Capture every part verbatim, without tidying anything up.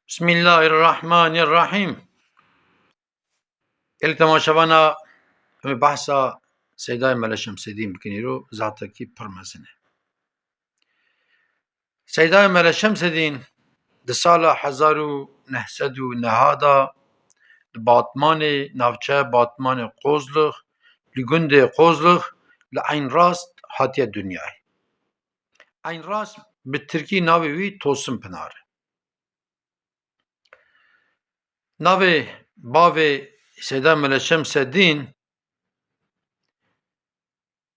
Bismillahirrahmanirrahîm. Gelî temaşevana, em ê behsa Seydayê Mele Şemsedîn bikin îro, zatekî pir mezin e. Seydayê Mele Şemsedîn di sala hezar û neh sed û neh de li Batmanê, navçeya Batmanê Qozlix, li gundê Qozlix, li Eynrast hatiye dinyayê. Eynrast bi tirkî navê wî Tosin Pinar e. Navê bavê Seyda Mele Şemsedîn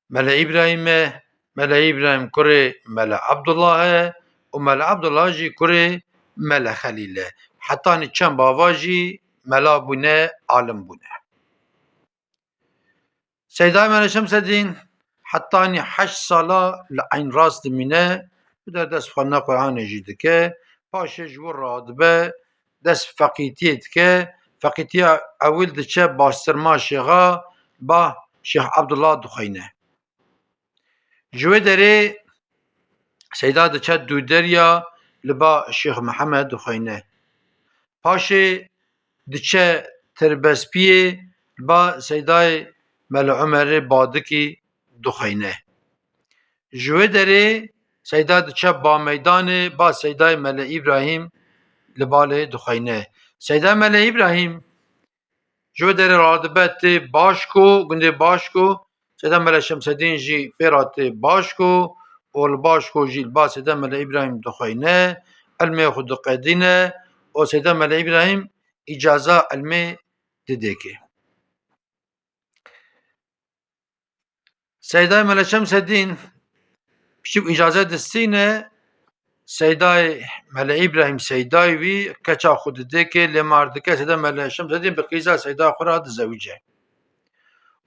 Mele Îbrahîm e, Mele Îbrahîm kurê Mele Abdullah e û Mele Abdullah jî kurê Mele Xelîl e. Hetanî çend bava jî mela bûne, alim bûne. Seyda Mele Şemsedîn hetanî heşt sala li Eynrast dimîne, bi derdest xwendina Quranê jî dike, paşê ji wir radibe, dest feqîtiyê dike, feqîtiya ewil diçe bastirma şêxa, ba Şêx Abdullah dixweyne. Ji wê derê Seyda diçe Dûderya li ba Şêx Mihemed dixweyne. Paşê diçe Tirbespiyê li ba Seydayê Mele Omerê Badikî dixweyne. Ji wê derê Seyda diçe Bameydanê ba Seydayê Mele Îbrahîm li balê dixweyne. Seyda Mele Îbrahîm ji wê derê radibe tê Başko, gundê Başko, Seyda Mele Şemsedîn jî pê re tê Başko û li Başko jî li ba Seyda Mele Îbrahîm dixweyne, ilmê xwe diqedîne û Seyda Mele Îbrahîm îcaza ilmê didêke. Seydayê Mele Şemsedîn piştî ku îcaze distîne, Seydayê Mele Îbrahîm Seydayê wî keça xwe didêke, lê mar dike, Seyda Mele Şemsedîn bi qîza Seyda xwe re dizewice.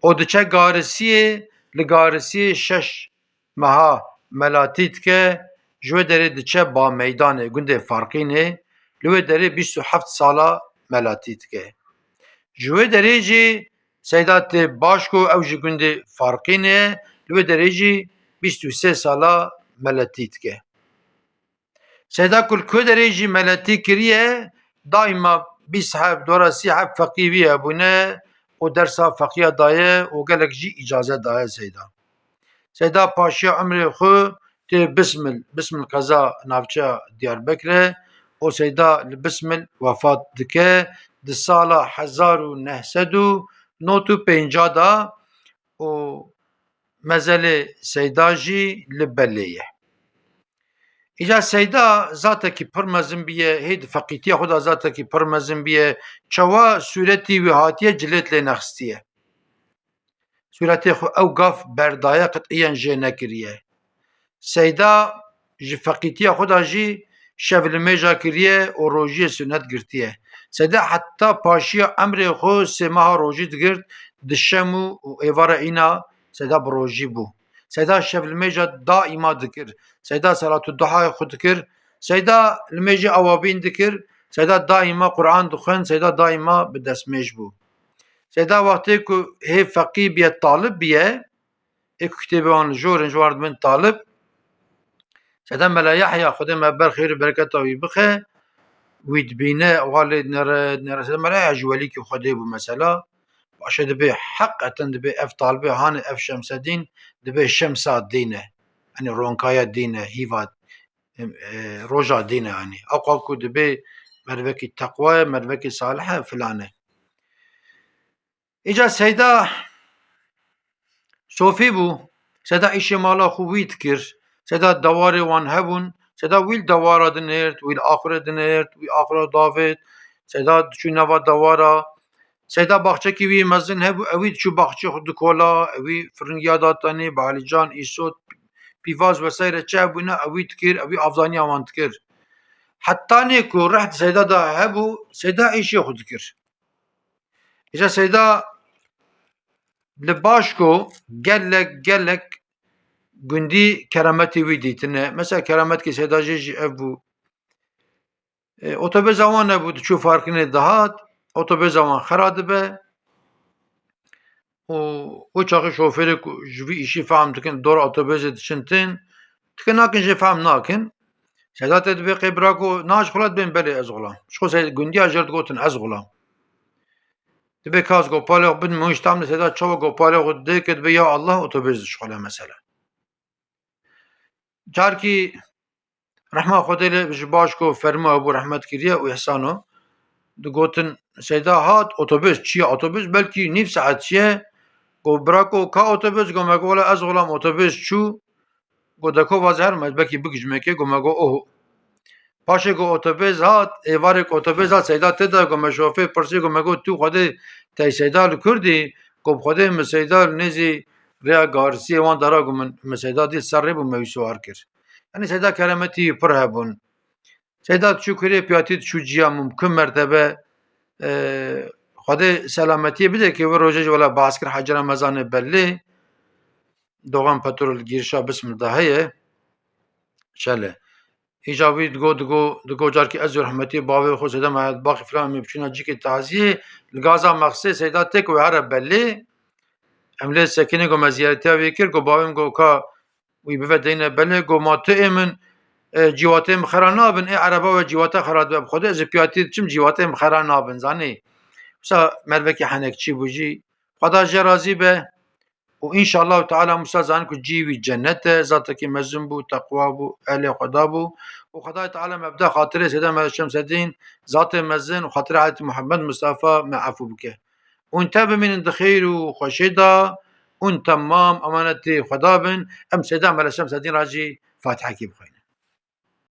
Û diçe Garisiyê, li Garisiyê şeş meha melatî dike, ji wê derê diçe Bameydanê, gundê Farqînê, li wê derê bîst û heft sala melatî dike. Ji wê derê jî Seyda tê Başko, ew jî gundê Farqînê ye, li wê derê jî bîst û sê sala meletî dike. Seyda ku li ku derê jî meletî kiriye, daîma bîst heb, dora sî heb feqî wî hebûne û dersa feqiya daye û gelek jî îcaze daye Seyda. Seyda paşiya emrê xwe tê Bismil, Bismil qeza navçeya Diyarbekir e û Seyda li Bismil wefat dike di sala hezar û neh sed û nod û pêncî de û mezelê Seyda jî li Belê ye. Îca Seyda zatekî pir mezin bûye, hê di feqîtiya xwe de zatekî pir mezin bûye. Çawa sûretî wî hatiye cilêt lê nexistiye. Sûretê xwe ew gav berdaye, qit'iyen jê nekiriye. Seyda ji feqîtiya xwe de jî şevlimêja kiriye û rojiyê sunet girtiye. Seyda heta paşiya emrê xwe sê meha rojî digirt, di şem û, û êvara îna Seyda bi rojî bû. Seyda şevlimêja daîma dikir. Seyda selatû duhayê xwe dikir. Seyda limêjê awabîn dikir. Seyda daîma Quran dixwend. Seyda daîma bi destmêj bû. Seyda wextê ku hê feqî bûye, talib bûye, ê ku kitêbê wan li jor in, ji wan re dibin talib. Seyda Mela Yahya, Xwedê me ber xêr û bereketa wî bixe, wî dibîne, wa lê dinêre, dinêre. Seyda Mela Yahya ji welîkî Xwedê bû mesela. Paşê dibê heqeten dibê ev talibê, hanê ev Şemsedîn, dibê şemsa dîn e. Yanî ronkaya dîn e, hîva, e, roja dîn e yanî. Ewqas ku dibê mervekî teqwa ye, mervekî salih e, filan e. Îca Seyda sofî bû. Seyda îşê mala xwe wî dikir. Seyda dewarê wan hebûn. Seyda wî li dewara dinêrt, wî li axurê dinêrt, wî axura davêt. Seyda diçû nava dewara. Seyda baxçekî wî mezin hebû, ewî diçû baxçê xwe dikola, ewî firingiya datenê, balîcan, îsot, pîvaz vesayre çi hebûne, ewî dikir, ewî avdaniya wan dikir. Hetanê ku rih di Seyda de hebû, Seyda îşê xwe dikir. Îca Seyda li Başko gelek, gelek gundî kerametê wî dîtine. Mesela kerametkî Seyda jê jî ev bû. E, otobêza wan nebû, diçû Farqînê dihat, otobêza wan xera dibe. Û wê çaxê şofêrê ku ji vî îşî fehm dikin, dora otobêzê diçin tên, dikin nakin jê fehm nakin. Seyda tê dibê qê birako, na ji xulat bên, belê ez xulam. Ji xwe se-, gundiya jê re digotin ez xulam. Dibê ka ez gopalê xwe bidim, hûn ji tam li Seyda çawa gopalê xwe didê ke dibê ya Allah otobês dişuxile mesela. Carkî rehma Xwedê lê ji baş ku fermo hebû, rehmet kiriye û îhsano, digotin Seyda hat, otobês çiye, otobês belkî nîv saet çiye. Go birako ka otobês, go me go wela ez xulam, otobês çû. Go deko vaze her me, belkî bigijmeke, go me go oho. Paşê go otobês hat, êvarê ku otobês hat, Seyda tê de, go me şofêr pirsî, go me go tu Xwedê tey Seyda li kurdî, go bi Xwedê min Seyda li nêzî rêya Garsiyê wan dara, go min, min Seyda dît ser rê bû, me wî siwar kir. Yanî Seyda keremetî pir hebûn. Seyda diçû kurê piyatî diçû ciya mumkin mertebe, e, Xwedê selametiyê bide ke wê rojê jî wela behs kir Hecî Remezanê belê. Dogan petrol girişa Bismil de heye. Şele. Îca wî digo, digo, digo carkî ez û rehmetî bavê xwe Seyda Mehmet Baxî filan em ê biçûna cîkê taziyê. Li Gaza Mexsê Seyda têk wê here belê. Em lê sekinê go me ziyaretiya wê kir, go bavê min go ka wî bive deyne belê, go ma tu ê min, e, cîwatê min xera nabin, ê ereba we cîwata xera dibe bi Xwedê, ez ê piyatî diçim cîwatê min xera nabin, zanî. Wisa mervekî henekçî bû jî. Xweda jê razî be. Û înşallah teala Musa zanin ku cî wî cennet e, zatekî mezin bû, teqwa bû, ehlê Xweda bû. Û Xwedayê Teala me bide xatirê Seyda Mehmet Şemsedîn, zatê mezin û xatirê Hezretî Muhammed Mustafa me efû bike. Hûn te bimînin di xêr û xweşê de, hûn temam emanetê Xweda bin. Em Seyda Mehmet Şemsedîn re jî Fatihekî bixwînin.